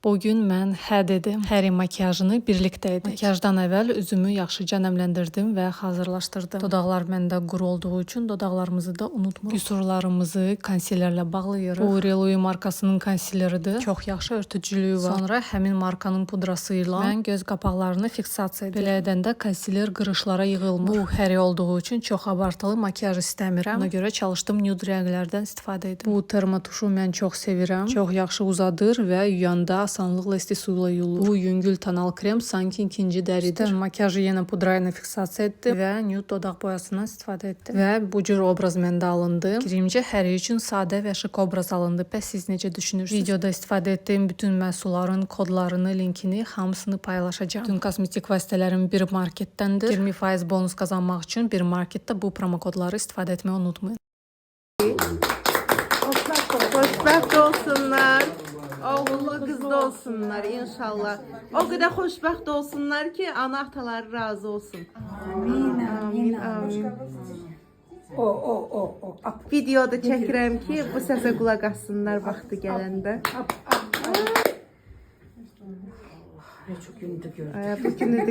Bugün mən hə dedim. Həri makiyajını birlikdə etdik. Makiyajdan əvvəl üzümü yaxşıca nəmləndirdim və hazırlaşdırdım. Dodaqlar məndə quru olduğu üçün dodaqlarımızı da unutmuruq. Qüsurlarımızı konsilerlə bağlayırıq. Bu Relui markasının konsileridir. Çox yaxşı örtücülüyü var. Sonra həmin markanın pudrası ilə mən göz qapaqlarını fiksasiya edirəm. Belə edəndə konsiler qırışlara yığılmır. Bu Həri olduğu üçün çox abartılı makiyaj istəmirəm. Ona görə çalışdım nude rənglərdən istifadə edim. Bu termotuşu mən çox sevirəm. Çox yaxşı uzadır və yuyanda asanlıqla isti suyla yuyulur. Bu yüngül tonal krem sanki ikinci dəridir. Üstdən makiyajı yenə pudra ilə fiksasiya etdim və nude dodaq boyasından istifadə etdim. Və bu cür obraz məndə alındı. Fikrimcə Həri üçün sadə və şık obraz alındı. Bəs siz necə düşünürsünüz? Videoda istifadə etdiyim bütün məhsulların kodlarını, linkini hamısını paylaşacağam. Bütün kosmetik vasitələrim bir marketdəndir. 20% bonus qazanmaq üçün bir marketdə bu promokodları istifadə etməyi unutmayın. Xoşbəxt olsunlar. Oğullu qızlı olsunlar inşallah. O qədər xoşbəxt olsunlar ki, ana ataları razı olsun. Amin, Amin, amin. O, o, o, o. Ap, Videoda çəkirəm ki, bu səsə qulaq assınlar vaxtı gələndə. ap, ap. Ne çok günü de gördüm. Ay, bu günü də